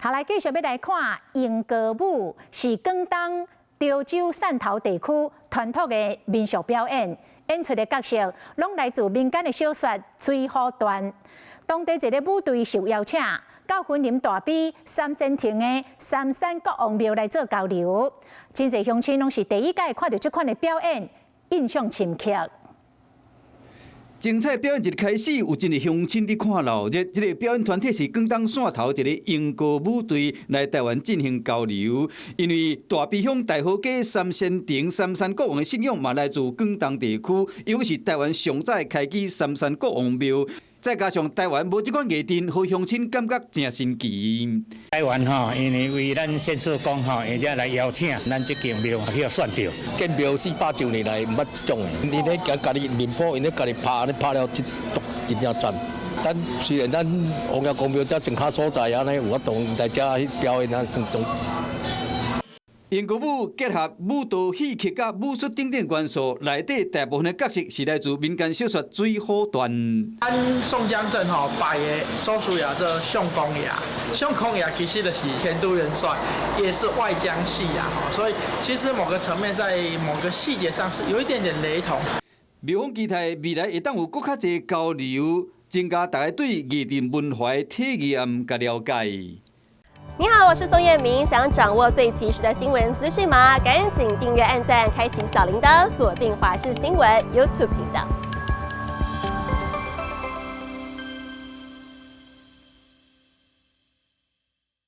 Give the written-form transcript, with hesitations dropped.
好，來繼續欲來看英歌舞，是廣東潮州汕頭地區傳統的民俗表演，演出的角色攏來自民間的小說《水滸傳》。當地一个舞隊受邀請，到雲林大埤三仙亭的三山國王廟來做交流。真濟鄉親攏是第一擺看著這款的表演，印象深刻。精彩表演一開始，有真濟鄉親佇看鬧熱。這个表演團體是廣東汕頭一个英歌舞隊來台灣進行交流。因為大埤鄉大和街三仙亭三山國王的信仰嘛來自廣東地區，又是台灣上早開基三山國王廟。再加上台灣無這款藝陣，予鄉親感覺誠新奇。台灣吼，因為為咱先祖公吼，而且來邀請咱這間廟去予選著。建廟400周年來毋捌這種的，𪜶咧家己面譜，𪜶咧家己拍，咧拍了這真正讚。咱雖然咱王爺公廟這莊跤所在按呢有法度來遮去表演啊，種種。英歌舞結合舞蹈、戲曲佮武術等等元素，內底大部分的角色是來自民間小說《水滸傳》。咱宋江鎮吼拜的祖師爺做相公爺，相公爺其實就是錢都元帥，也是外江戲啊，所以其實某個層面在某個細節上是有一點點雷同。廟方期待未來會當有閣較濟交流，增加大家對藝陣文化的體驗佮了解。你好，我是宋燕明。想掌握最及時的新聞資訊嗎？趕緊訂閱、按讚、開啟小鈴鐺，鎖定華視新聞 YouTube 頻道。